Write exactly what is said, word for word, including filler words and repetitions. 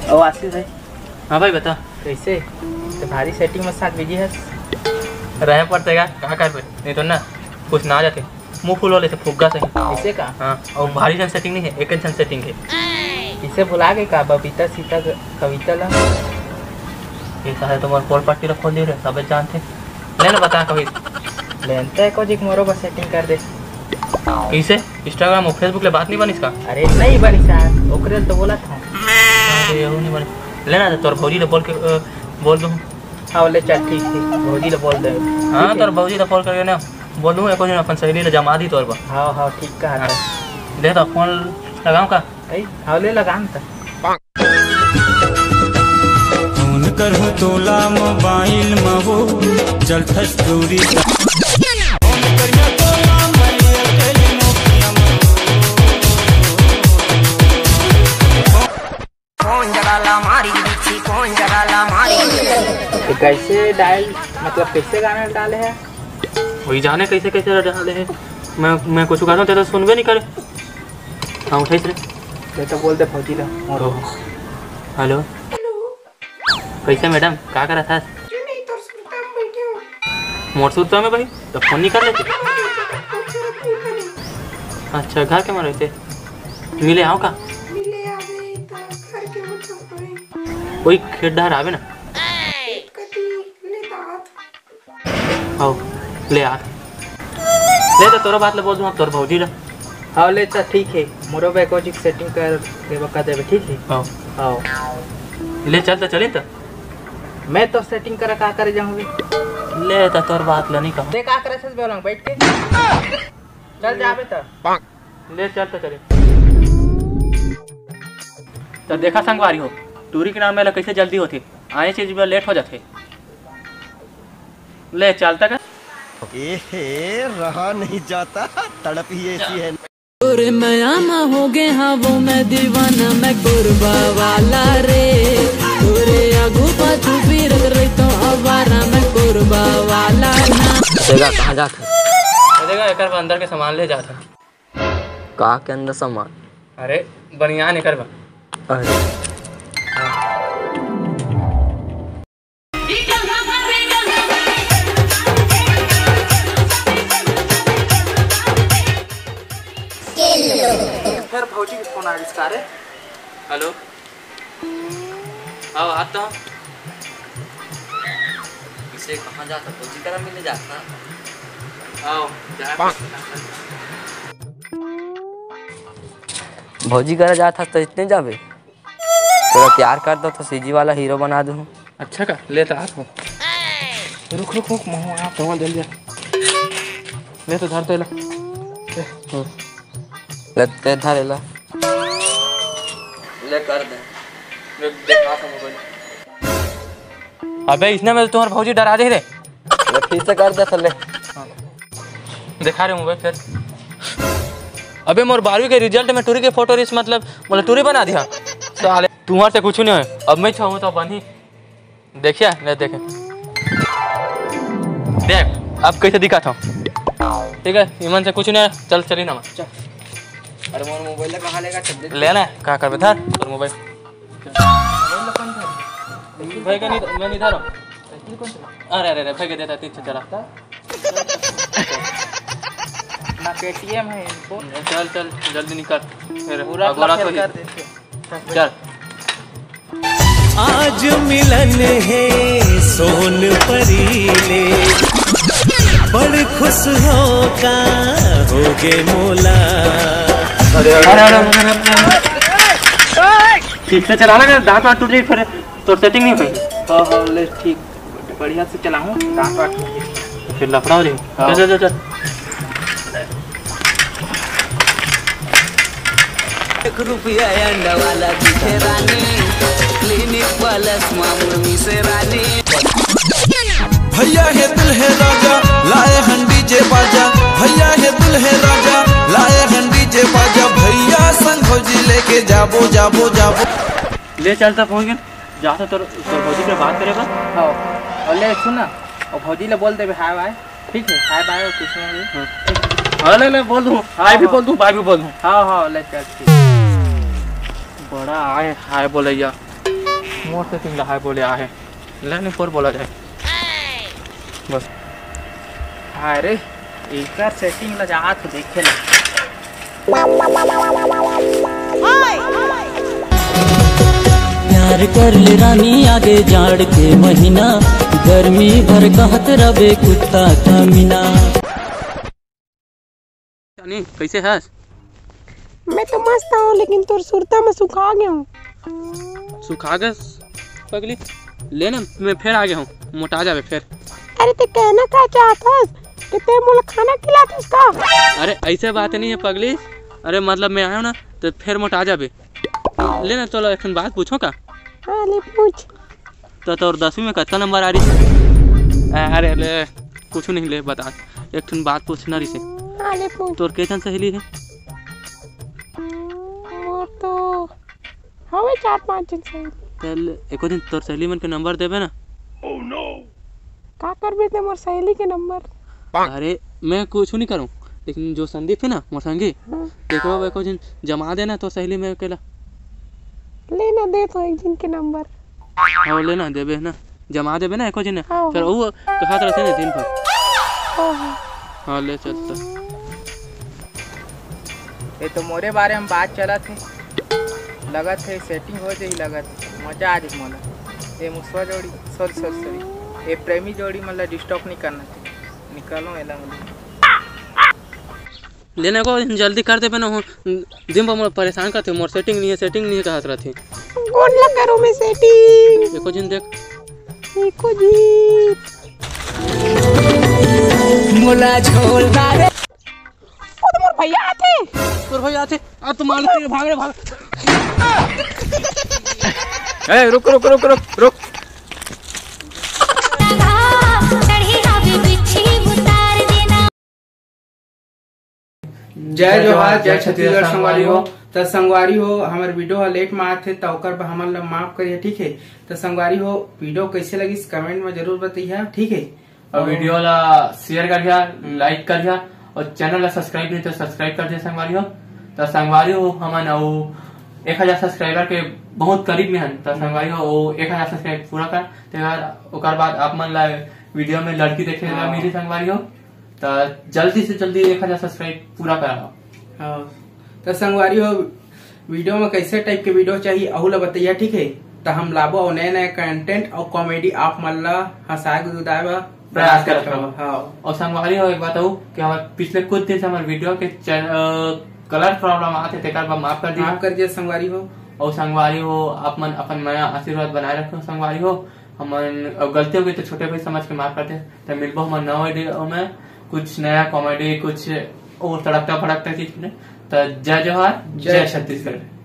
ओ आशीष भाई। हाँ भाई, बता। कैसे? तो भारी सेटिंग में साथ बिजी है। रहे पड़ते का, कहाँ कर पे? नहीं तो ना, कुछ ना आ जाते। मुंह फुलवा लेते फुग्गा से। ऐसे का? हाँ, और भारी जन सेटिंग नहीं है, एक जन सेटिंग है। इसे भुला गए का, बबीता, सीता, ग-, कविता ला? ये सारे तुम्हारे पोल पट्टी ला खोल दे रहे, सब जानते। ले ना, बता कभी। लेनते को जी मोरो बस सेटिंग कर दे। इसे Instagram और Facebook ले बात नहीं बनी इसका? अरे नहीं बनी सर, ओकरे तो बोला था। अरे, वो नहीं बनी। लेना तो तोर भौजी ले बोल के, अ, बोल दूँ। हाँ, ले चल, ठीक है, भौजी ले बोल दे। हाँ, ठीक है। तोर भौजी ले फोन करके ना बोल दूँ, एको दिन अपन सहेली ले जमा दी तोर बा। हाँ, हाँ, ठीक कहा हाँ। था। दे तो फोन लगाऊँ का? ए, हाँ, ले लगा न त। फोन करहूँ तोला मोबाइल म हो, चलथस दूरी। कौन जगह ला मारी बिच्छी, कौन जगह ला मारी। तो कैसे डायल, मतलब कैसे गाना डाले है? वही जाने कैसे कैसे डाले है। मैं, मैं कुछ कहता हूँ, तेरा तो सुनबे नहीं करे। हाँ, उठाइस रे। ये तो बोल दे भौजी ला। ओहो। हेलो। हेलो। कैसे मैडम, का करत हस? क्यों नहीं, तोर सुरता में बैठे हो। मोर सुरता में भाई, तो फोन नहीं कर लेते? खूबसूरत नहीं बने। अच्छा, घर के में रहते? मिले आओ का? मिले आवे तो घर के मतलब कोई। कोई खेत डहर आवे ना। कति ले दात। आओ, ले आ। ले तो तोरा बात ले बोल दूँ, अब तोर भौजी ला। हाँ, ले तो ठीक है, मोरो बैको जी सेटिंग कर देबे, कर देबे, ठीक है? हाँ। हाँ। ले चल तो चली तो। मैं तो सेटिंग करे का करे जाऊँगी? ले तो तोर बात ले नहीं कहूँ। देख का करे से बोलांग बैठ के। चल जाबे तो। ले चल तो चले। तो देखा संगवारी हो, टूरी के नाम में ला कैसे जल्दी होती, आए चीज में लेट हो जाते। ले चल तक। एहे, रहा नहीं जाता, तड़प ही ऐसी है। तोरे मया म हो गे हाँ वो मैं दीवाना, मैं कोरबा वाला रे। तोरे आगू पाछू फिरत रहितो आवारा, मैं कोरबा वाला ना। देखा कहाँ जात है? ये देखा, एकर अंदर के सामान ले जात है। का के अंदर सामान? अरे, बनियान एकर बा। अरे। फिर भौजी के फोन आ गइस का रे। हेलो। आओ, आ तो। इसे कहाँ जाता? भौजी करा मिले जाता। आओ, जा। भौजी करा जाता तो इतने जाबे? तोरा प्यार कर दो तो सीजी वाला हीरो बना दूँ। अच्छा का? ले तो आ तो। रुक, रुक, रुक, महू आ तो, जल्दी आ। ले तो धर तो एला। ले। हम्म। ले ते धर एला। ले कर दे। ले, देखा था मोबाइल। अबे, इसने में तो तुम्हार भौजी डरा दे रे। ले, फिर से कर दे साले। हाँ। दिखा रे मोबाइल फिर। अबे, मोर बारहवीं के रिजल्ट में टूरी के फोटो रिस, मतलब, बोले टूरी बना दिया। साले, तुम्हार से कुछ नहीं है। अब मैं छाऊँ तो बनी। देखिया, ले देखे। देख, अब कैसे दिखा था। ठीक है, इमन से कुछ नहीं है। चल, चली ना। चल। अरे, मोर मोबाइल ला कहाँ लेगा? चल, देख। लेना है, कहाँ करबे? धर, तोर मोबाइल। भाई का नहीं, मैं नहीं धरा। अरे, अरे, अरे, भाई का देता, तीन सौ चला। ना पेटीएम है इनको। चल, चल, जल्दी निकल। फिर पूरा अगोरा फेल थोड़ी। कर देते। चल। आज मिलन है सोन परी ले, बड़ खुश हो का हो गे मोला। अरे, अरे, अरे, अरे, अरे, अरे। ठीक से चलाना, दांत वांत टूट जाए फिर। तो सेटिंग नहीं होई। हाँ, हाँ, ले ठीक, बढ़िया से चलाऊँ, दांत वांत टूट जाए। फिर लफड़ा हो जाए। हाँ। चल, चल, चल, चल। एक रुपया अंडा वाला दिखे रानी, क्लिनिक प्लस मामुर मिसे रानी। भैया हे दुल्हे राजा, लाए हन डीजे बाजा। भैया हे दुल्हे राजा, लाए हन डीजे बाजा। भैया संग भौजी लेके जाबो, जाबो, जाबो। ले चल, तब पहुँच गए। जा तो तोर, तोर भौजी के बात करे बा। हाँ, और ले सुन ना, और भौजी ले बोल देबे हाय बाय, ठीक है? हाय बाय और कुछ नहीं। हाँ। हाँ, ले, ले, बोल दूँ, हाय भी हाँ। बोल दूँ, बाय भी बोल दूँ। हाँ, हाँ, ले चल, ठीक। बड़ा आय हाय बोलैया। मोर सेटिंग ला हाय बोले आहे, ले नहीं पोर बोला जाए बस। अरे, एकर सेटिंग ला जात देखे ला। प्यार कर ले रानी, आगे जाड़ के महीना, गर्मी भर कहत रबे कुत्ता कमीना। जानी, कैसे हस? मैं तो मस्त हूँ, लेकिन तोर सुरता में सुखा गया हूँ। सुखा गस पगली? ले ना, मैं फिर आ गया हूँ, मोटा जाबे फिर। अरे, ते कहना का चाहत हस कि ते मोला खाना खिलात हस का? अरे, ऐसे बात नहीं है पगली। अरे, मतलब मैं आया हूँ ना, तो फिर मोटा जाबे। ले ना, चलो एक ठन बात पूछो का? हाँ, ले पूछ। तो तोर दसवीं में कतका नंबर आ रही? अरे ले, कुछ नहीं, ले बता, एक ठन बात पूछना रही से। हाँ, ले पूछ। तोर के जन सहेली है? मोर तो हवे चार पांच जन सहेली। चल, एको दिन तोर सहेली मन के नंबर देबे ना। का करबे ते मोर सहेली के नंबर? अरे, मैं कुछ नहीं करूँ, लेकिन जो संदीप है ना, मोर संगी, हाँ। देखो अब एको दिन जमा देना तोर सहेली में अकेला। ले ना, दे तो एक दिन के नंबर। हाँ, ले ना, देबे ना, जमा देबे ना एको दिन। हाँ, फिर हाँ। वो कहत रहते ना दिन भर। हाँ, हाँ। हाँ, ले चल तो। ये तो मोरे बारे में बात चलत हे, लगत हे सेटिंग हो जाही, लगत हे मजा आ जाही मोला। ये मुसवा जोड़ी, सॉरी सॉरी सॉरी, ये प्रेमी जोड़ी मतलब डिस्टर्ब नहीं करना चाहिए। निकालो एला मुझे। लेने को जल्दी कर देबे ना हो, दिन भर मोला परेशान करथे, मोर सेटिंग नहीं है, सेटिंग नहीं है कहत रहथे। कौन लग करो मैं सेटिंग? देखो जिन देख। देखो जी। मोला झोलदार। ओ तो मोर भैया आथे। तोर भैया आथे। आ तो मार दे, भाग रे, भाग। ए, रुक, रुक, रुक, रुक, रुक। चढ़ी हवे बिच्छी उतार देना। जय जोहार, जय छत्तीसगढ़ संगवारी हो। त संगवारी हो, हमर वीडियो ह लेट में आथे, त ओकर बर हमन ल माफ करिए, ठीक है। त संगवारी हो, वीडियो कैसे लगिस, कमेंट में जरूर बताइए, ठीक है। और वीडियो ला शेयर कर दिया, लाइक कर दिया, और चैनल ला सब्सक्राइब नहीं तो सब्सक्राइब कर दिया संगवारी हो। त संगवारी हो, हमन अउ एक हजार सब्सक्राइबर के बहुत करीब में हन। त संगवारी हो, वो एक हजार सब्सक्राइब पूरा कर, तेकर ओकर बाद आप मन ला वीडियो में लड़की देखे ला हाँ। मिली संगवारी हो। त जल्दी से जल्दी एक हजार सब्सक्राइब पूरा कराओ। हाँ। त संगवारी हो, वीडियो में कैसे टाइप के वीडियो चाहिए, अहू ला बताइए, ठीक है। त हम लाबो अउ नया नया कंटेंट अउ कॉमेडी आप मन ला हंसाए गुदगुदाए बर प्रयास करत रहबो। हाँ। और संगवारी हो, एक बात हो कि हमारे पिछले कुछ दिन से हमारे वीडियो के चैन-, अ, कलर प्रॉब्लम आते, तेकर बर माफ कर दिया। माफ कर दिया संगवारी हो। और संगवारी हो, आप मन अपन मया आशीर्वाद बनाए रखो संगवारी हो। हमन अब गलती हो गई तो छोटे भाई समझ के माफ कर दे। त मिलबो हमन नवा वीडियो में कुछ नया कॉमेडी, कुछ और तड़कता फड़कता चीज में। त जय जोहार, जय जय छत्तीसगढ़।